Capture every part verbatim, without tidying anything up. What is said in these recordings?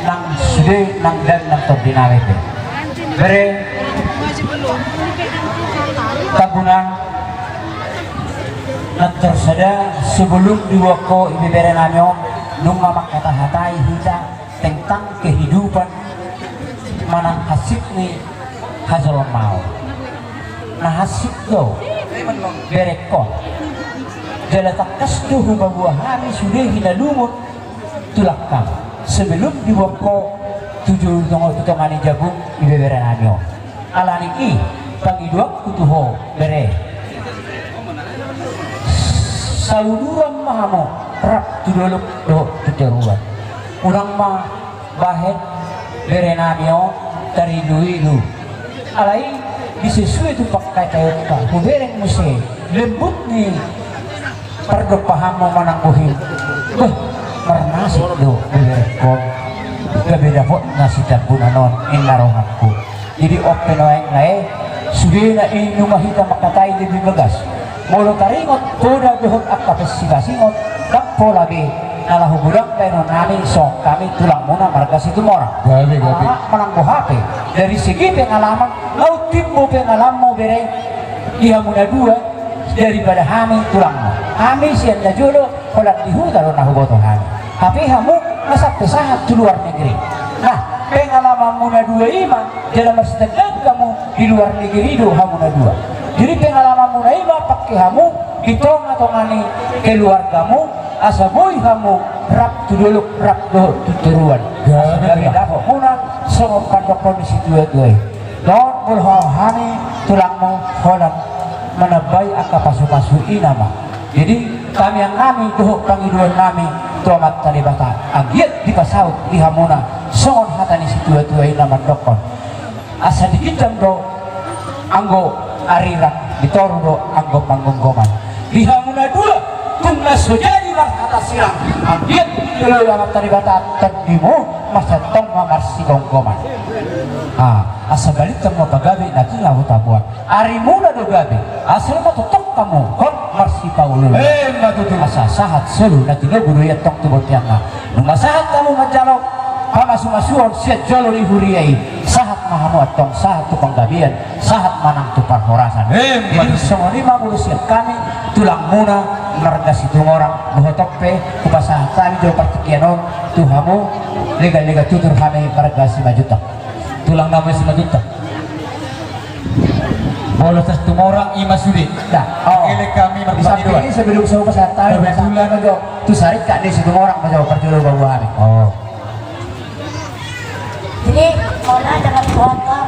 Nang sude nang dan nang tondi nami pe. Bere, Tambunan, nang tarsada sebelum dibuat ho ibebere nami on, nunga mangkatahatai hita tentang kehidupan manang hansit ni hajolmaon. Na hansit do berekkon. Jala tangkas do hupaboa hami sude hinalungun tulangkon sebelum dibuat ho tu tonga ni jabu ibebere nami on. Alani i pangidoanku tu ho bere, sauduran ma hamu rap tu dolok dohot tu toruan. Unang ma bahen bere nami on tariluilu. Alai di sesuai tu pangkataionta hubereng muse lembut ni pardompahanmu manang bohim. Beh, marnasib do beberekkon. Gabe dapotna si Tambunan on, ninna rohangku. Jadi on pe nuaeng na e, sudena i nunga hita mangkatai lebih bagas. Molo taringot poda dohot angka pansingosingon, ndang pola be na laho godang baenon nami songon hami tulangmuna marga Situmorang. Gabe, gabe. Manang boha pe, dari segi pengalaman, naung timbo pengalamanmu bere, di hamu na dua, daripada hami tulangmu. Hami sian na jolo, holan di huta do na huboto hami. Hape hamu na sampe sahat tu luar negeri. Nah, pengalamanmu na dua i ma, jala marsitandaan hamu di luar negeri do hamu na dua. Jadi pengalamanmuna i ma pangke hamu di tongatonga ni keluargamu, asa boi hamu rap tu dolok, rap dohot tu toruan. Gabe, gabe dapotmuna songon pandokkon ni situatua i. Dohot molo hami tulangmu holan manambai angka pasupasu i nama. Jadi tamiang nami dohot pangidoan nami tu Amanta Debata, anggiat dipasaut di hamuna songon hata ni situatua i na mandokkon: Asa diginjang do anggo arirang, ditoru do anggo panggomgoman. Di hamu na dua, tung na so jadi marhata sirang, anggiat dilehon Amanta Debata tondimu, masa tong ma marsigomgoman. Ah, asa balintang ma pagabe na tinggal hutabuan. Arimuna do gabe, asa ma tongtong hamu hot marsipaolooloan. Emma tutu. Asa sahat solu na tinogu do i antong tu bonteanna. Nunga sahat hamu manjalo pamasumasuon sian jolo ni huria i, sahat ma hamu antong sahat tu panggabean, sahat ma nang tu parhorasan. Emma tutu. Jadi songon i ma molo sian hami tulangmuna marga Situmorang, dohot on pe hupasahat hami jo partingkian on tu hamu, leganlegan tutur hami marga Simanjuntak. Tulang nama Simanjuntak. Molo Situmorang i ma sude. Dah. Oh. Elek hami marpangidoan. Di samping i sebelum so pasahat hami, kebetulan tu saringkat ni Situmorang ma jo parjolo baboa hami. Oh. Jadi mauliate ma di Tuhanta,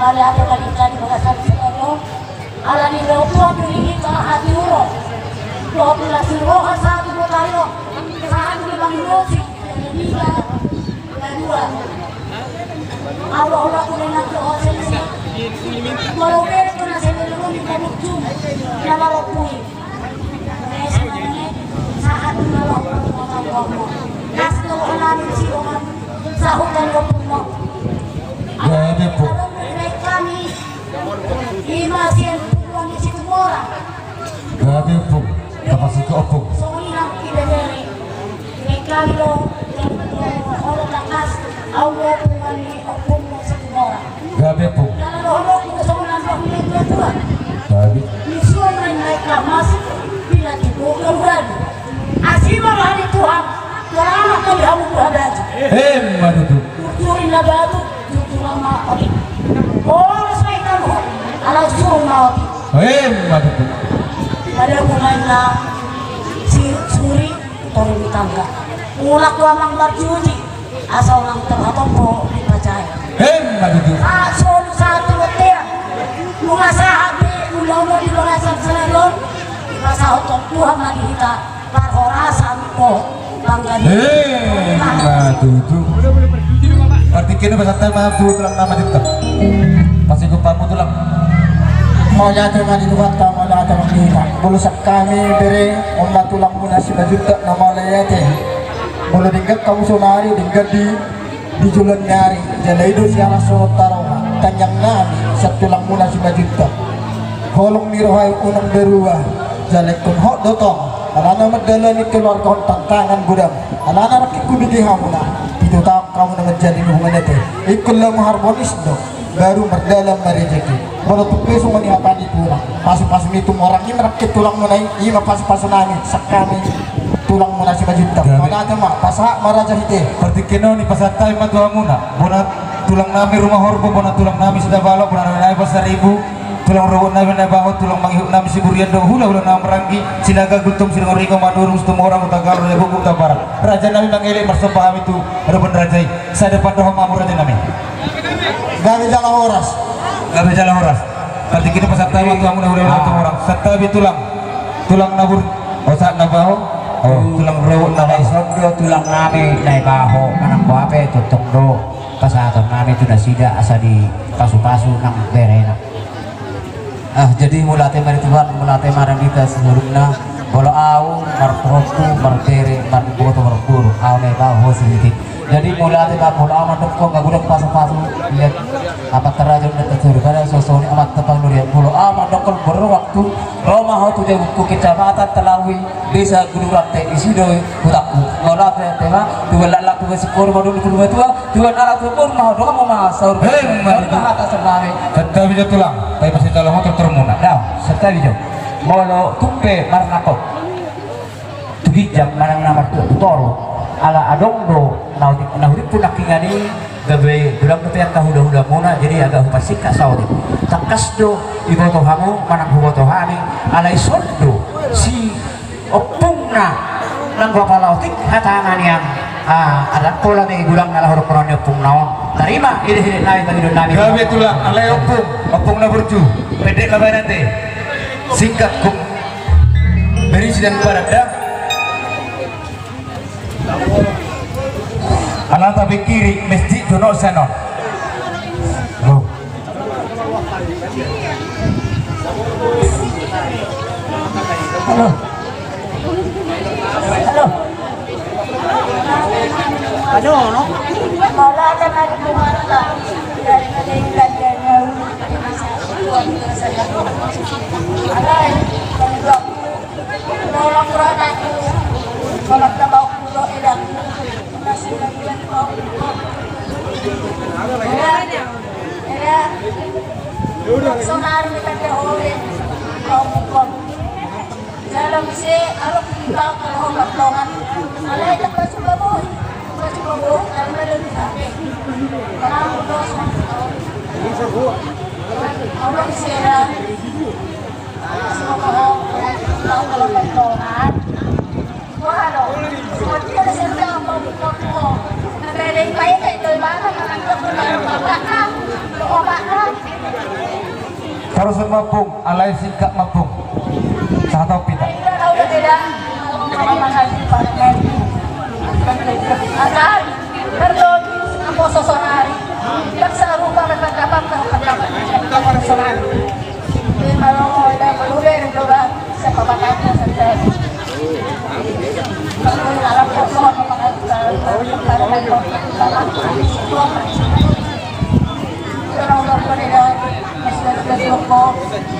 mauliate ma di hita di bagasan sadari on. Alani do Tuhan do i hita hatiuron dohot las ni roha sahat tu botari on, sahat tu mangidosi. Jadi hita na dua. Au do holan tu dengan tu hosen si. Molo bere tu na sebelum i na bujung na marompu i. Sahat tu na laho tu mata romo. Las tu roha nami si roha. Sahutan romo. Gabe, Pung. Kami. Ima sian Pung, Pung ni Situmorang. Gabe, Pung. Tapasiko, Pung. Songon i nang ibebere. Kami do, olo tangkas, au do Pung ni Pung ni Situmorang. Gabe, Pung. Jala dohononku do songon nang dohon ni natuatua. Gabe. Ni suan main naik kamas, bila tibu garuda. Asi ma roha ni Tuhan, tolong ma di hamu buha baju. Emma tutu. Turturi na batu, turturi ma otik. Boros ma i taruhon, ala usur ma otik. Emma tutu. Pada pemain na si suri, turun di tangga. Mulak tu amang marjuji, asa unang terhatompo di pacai. Emma tutu. Sahat solu sahat tu bontean. Nunga sahat be ulaon di bagasan sadari on. Dipasahat Tuhan ma di hita. Parhorasan dohot panggabean. Emma tutu. Partingkian i pasahat ma tu tulang nama Simanjuntak. Pasigop hamu tulang. Mauliate ma di Tuhanta, mauliate ma di hita. Molo sian hami bere, on ma tulangmuna Simanjuntak na mauliate. Molo denggan hamu saonari, denggan di di joloan ni ari, jala i do siala songon taroha, tangiang nami sian tulangmuna Simanjuntak. Holong ni roha i unang berubah, jala ingkon hot do tong, alana mandalani keluarga on tantangan godang, alana rangkingku bege hamuna, pitu taon hamu Jadi hubungan ete, ingkon lamu harmonis do, baru mardalan marejeki. Molo tung pe songon i hata ni tulang, pasu-pasu ni tumorang i ma nangkin tulangmuna i, i ma pasu-pasu nami, sian hami tulangmuna Simanjuntak. Gabe. Mauliate ma, pasahat ma raja i ate. Partingkian on i pasahat hami ma tu hamuna, bona tulang nami Rumahorbo, bona tulang nami Sidabalo, bona tulang nami Pasaribu, tulang rorobot nami Naibaho, tulang mangihut nami Siburian dohot hula-hula nami Maranggi, Sinaga, Gultom, Siringoringo, Manurung, Situmorang, Hutagalung, Hutabarat. Raja nami mangelek, marsomba hami tu adopan raja i. Sada pandohan ma hamu raja nami. Gabe jala horas. Gabe jala horas. Partingkian on pasahat hami ma tu hamuna hula-hula, ah, Situmorang. Santabi tulang. Tulang na bur-, oh, sahat Naibaho. Oh, tulang rorobot Naibaho. Ison do tulang nami Naibaho, manang boha pe tongtong do pasahaton nami tu nasida asa dipasu-pasu nang berena. Ah, jadi mauliate ma di Tuhan, mauliate ma di hita saluhutna. Molo au martopu, marbere, marboto, marboru, au Naibaho Simanjuntak. Jadi mauliate ma, molo au mandok, nga godang pasu-pasu, lihat, amanta raja on, amanta soripada, songon i amanta panurian. Molo au mandok, molo ro waktu, ro ma ho tu jabungku, Kecamatan Talawi, Desa Gulurante, disi do hutangku. Mauliate ma, Tuhan lak, Tuhan singkoru ma dohot ni pulu matua, Tuhan anak tu umur ma, doa ma ma saur. Hei, ma. Tuhan hata sembare. Santabi jo tulang, tai pasti dalam motor termuna. Dah, santabi jo. Molo tung pe marnangkok tu ginjang manang na martua tu toru, ala adong do na huri-, na hurimpun nangkiningan i, gabe godang dope angka hula-hula muna, jadi agak hupasingkat saotik. Tangkas do diboto hamu manang huboto hami, ala ison do si ompungna nanggo apala otik hatana nian. Ah, adong pola be godang na laho dohonon ni ompungna on. Tarima, ide-ide nami, pangidoan nami. Gabe tulang, alai ompung, ompung na burju, pendek labanan te. Singkat, kung berisi dan padat da. Alana tapingkiri, masjid tu na sian on. Halo. Halo. Halo. Halo, no? Jala muse, alo kita kalau obat tongan, alai tak baca baboy, baca baboy, karena ada di sana. Karena aku dosa. Alo muse, alo muse, alo muse. Torus ma, Ompung, alai singkat ma, Ompung. Sahat ma hita.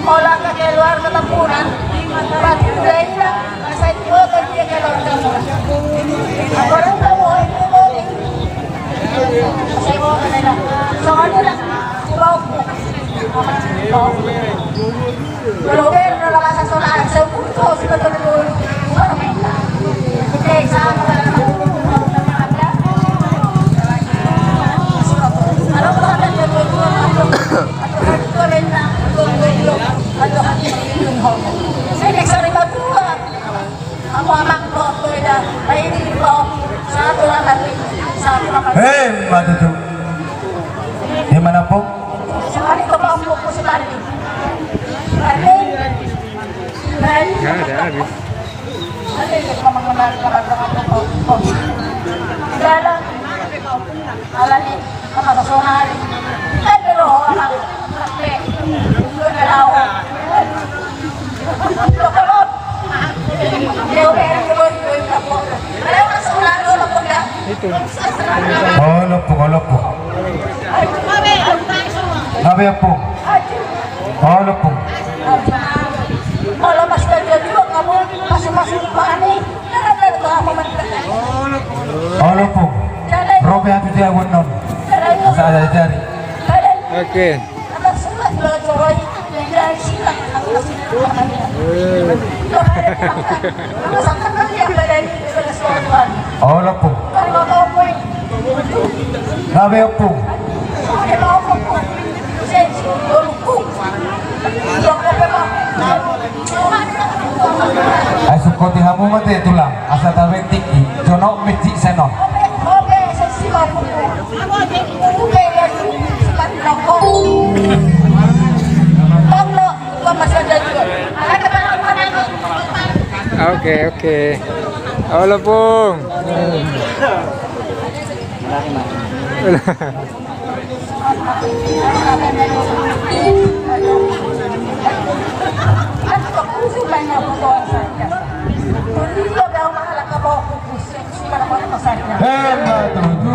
Hola, keluarga Tampunan. Pati udah hilang, masa itu kan dia keluarga. Aku orang tahu itu. Saya mau ke sana. Soalnya lah, Hei, matutu. Di mana, Ompung? Nggak ada habis. Itu. Olo, Ompung, olo, Ompung. Gabe, Ompung. Olo, Ompung. Olo, Ompung. Ro be hami tu jabu on. Ada jari. Oke. Olo, Ompung. Gabe, Ompung. Ai sungkoti hamu ma te, Tulang, asa tabaen tingki, jonok mecik senon. Oke, oke. Olo, Pung. Emma tutu.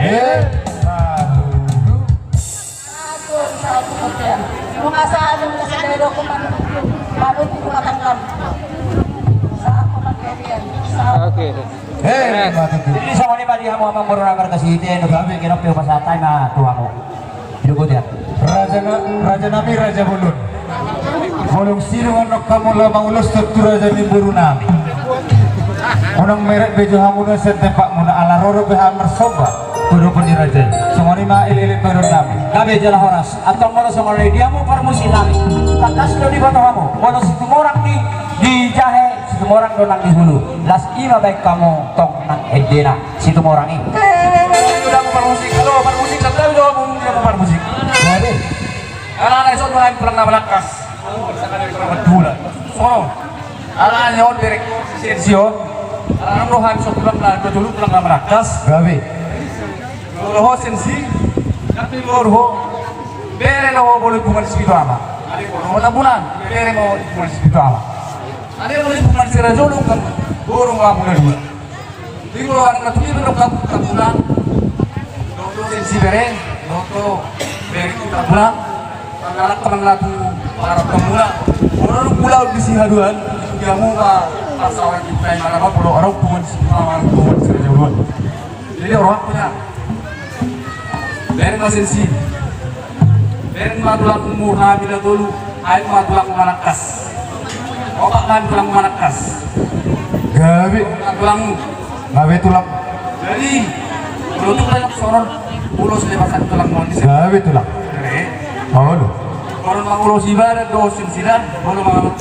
Emma tutu. Oke. Emma tutu. Jadi songon i ma di hamu amang boru na marga Sihite, nunga pe hupasahat hami ma tu hamu. Raja na-, raja nami, raja bolon. Bolon sidung annon hamu laho manguloshon tu raja ni boru nami. Unang merek be jo hamu na sian tempatmuna, ala ro dope hami marsomba tu adopan ni raja i. Songon i ma, elek-elek boru nami. Gabe jala horas. Antong molo songon i, di hamu parmusik nami, tangkas do diboto hamu, molo Situmorang di, di jahe, Situmorang do nang di hulu. Las i ma baen hamu tong nang endena Situmorang i. Di hamu parmusik, halo parmusik, santabi do hamu, di hamu parmusik. Alana dison do hami tulang na manangkas. Songon. Alana on bereng Sensi on. Alana on do hami songon tulang na, do tulang na manangkas. Gabe. Molo ho Sensi, tapi molo ho, bere ma ho, molo Impunan Sipitu Ama. Ate molo ho Tambunan, bere ma ho Impunan Sipitu Ama. Ate molo Impunan Sirajolo, kan boru ma muna dua. Di molo anak na tulang do Tambunan. Dohot Sensi bere, dohot bere Tambunan. Anak teman na tu barat Tambunan. Molo dung mula di si haduan, di hamu ma pasawan di kai mana ma, molo orang Impunan Sipitu Ama, orang Impunan Sirajolo. Jadi orang punya. Bereng ma Sensi. Bereng ma tulangmu hami na tolu. Ai ma tulangmu manangkas. Opat ma hami tulangmu manangkas. Gabe. Opat tulangmu. Gabe tulang. Jadi, molo tu banyak soron, ulos lepasan tulangmu ni. Gabe tulang. Eh. Olo. Soron mangulos ibarat do Sensi da, molo mangulos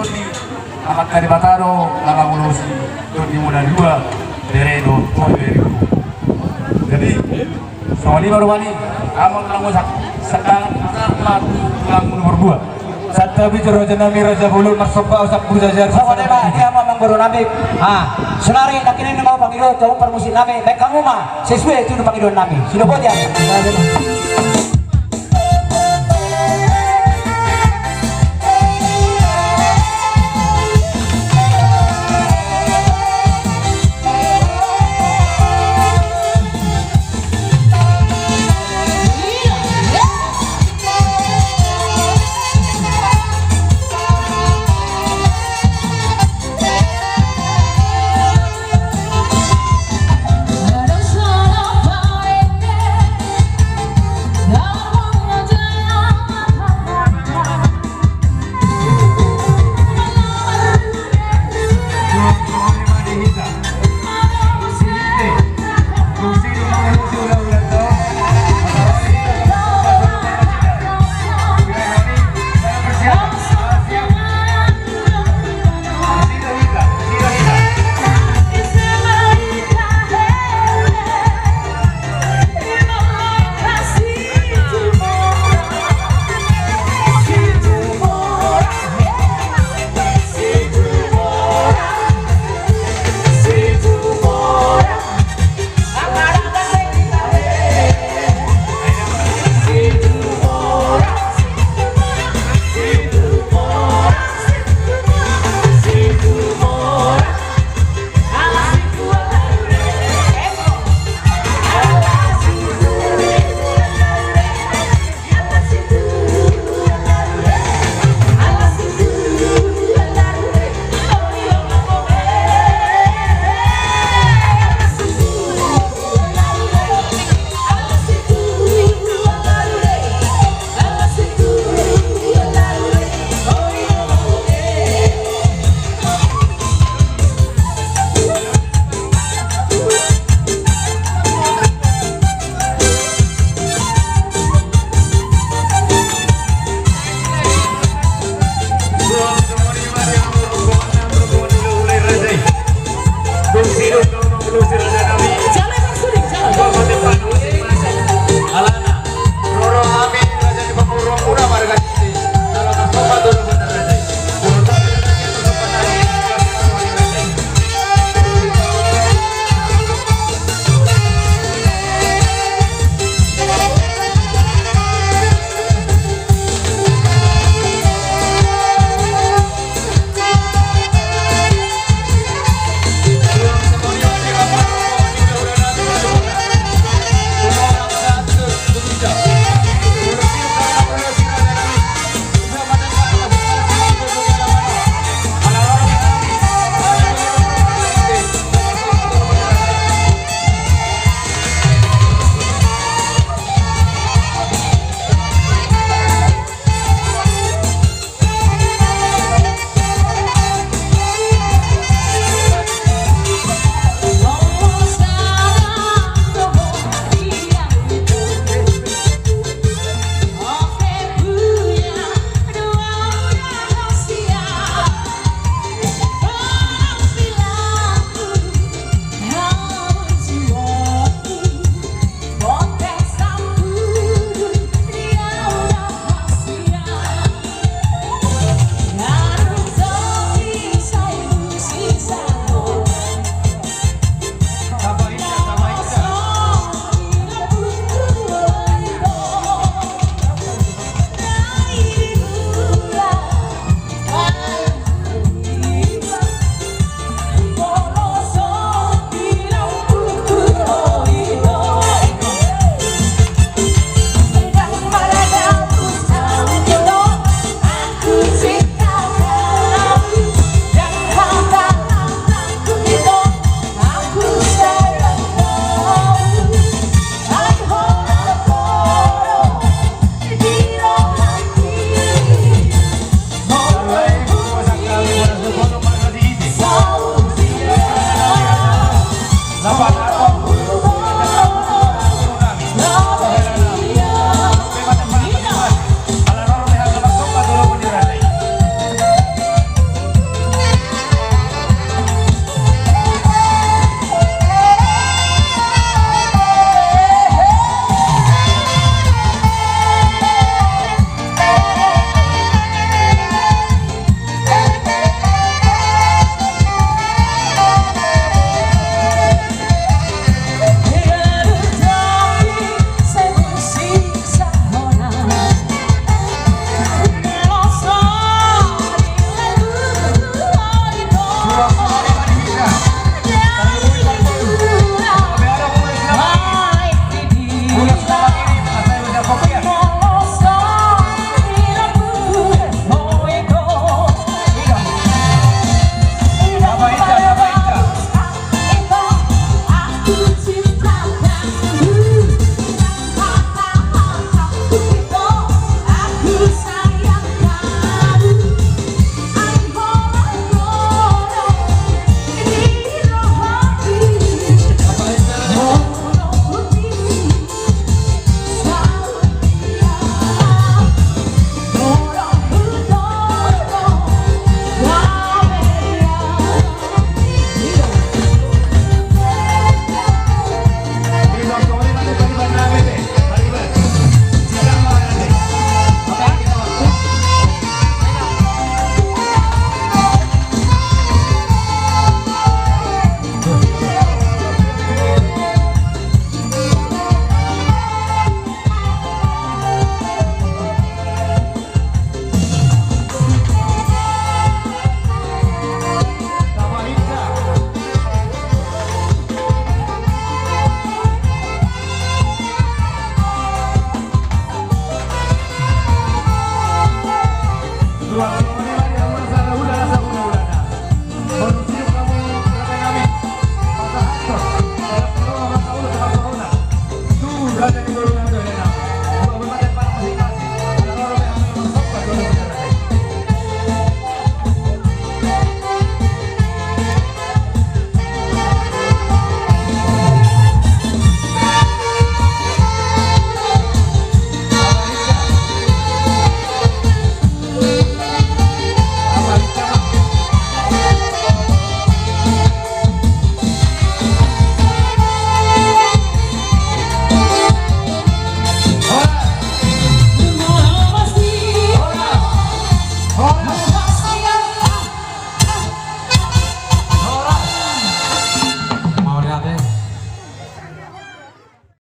di Amanta Debata do na mangulosi tondimuna dua, bere dohot bere. Jadi songon i ma rupani, amang na musak sedang ma tu tulangmu nomor dua. Santabi jo raja nami, raja bolon, marsomba, osap bujajar. Songon i ma di hamu amang boru nami. Ah, sonari nangkin i nunga hupangido tu hamu parmusik nami, baen hamu ma sesuai tu pangidoan nami. Sudah boti.